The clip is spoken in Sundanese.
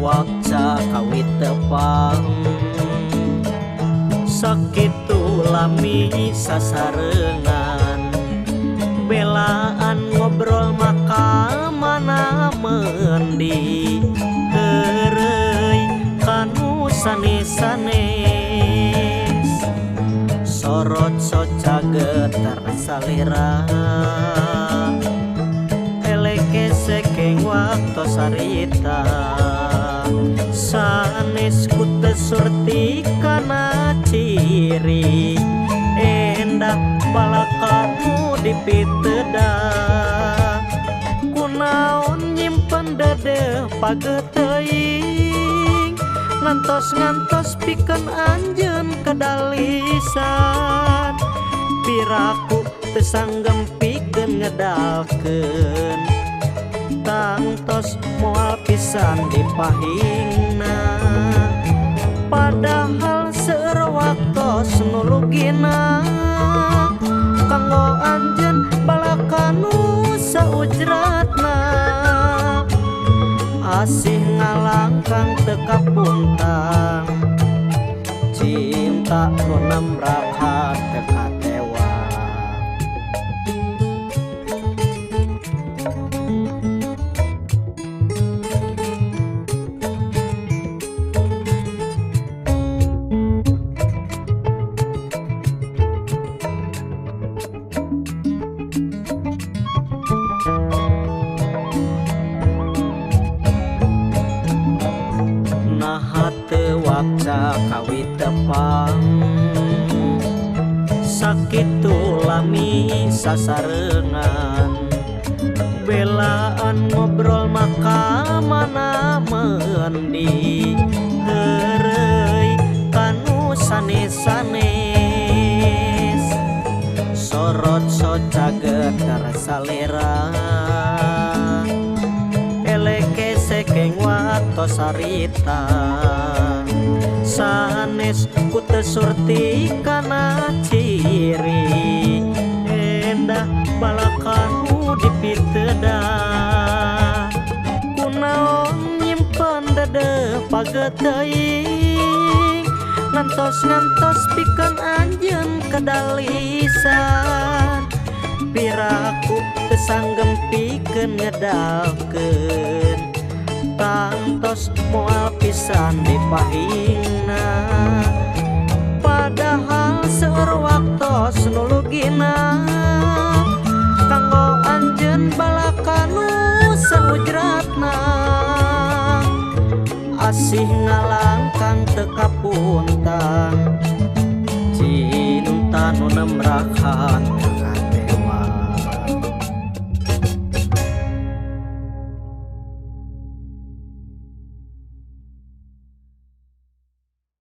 Wakca kawit tepang sakitu lami sasarengan belaan ngobrol maka mana mendi heureuy kanu sanes-sanes sorot soca getar salira eleke sekeng waktu sarita sanes ku teu surti kana ciri endah balakamu dipiteda kunaon nyimpen dede pageteuing ngantos-ngantos pikeun anjeun kedalisan piraku teu sanggem pikeun ngedalkeun tangtos moal pisan dipahingna padahal seueur waktos nu lugina kanggo anjeun balakanu saujratna asih ngalangkang teu kapuntang cinta nu nembrak hate katewa. Naha teu wakca kawit tepang sakitu lami sasarengan belaan ngobrol maka mana mendi heureuy kanu sanes-sanes sorot soca getar salera eleke sekeng waktos sarita sanes ku teu surti kana ciri endah balakanu dipiteda kunaon nyimpen dede pageteuing ngantos-ngantos pikeun anjeun kedalisan piraku teu sanggem pikeun ngedalkeun tangtos moal pisan dipahingna padahal seueur waktos nu lugina kanggo anjeun balakanu saujratna asih ngalangkang teu kapuntang.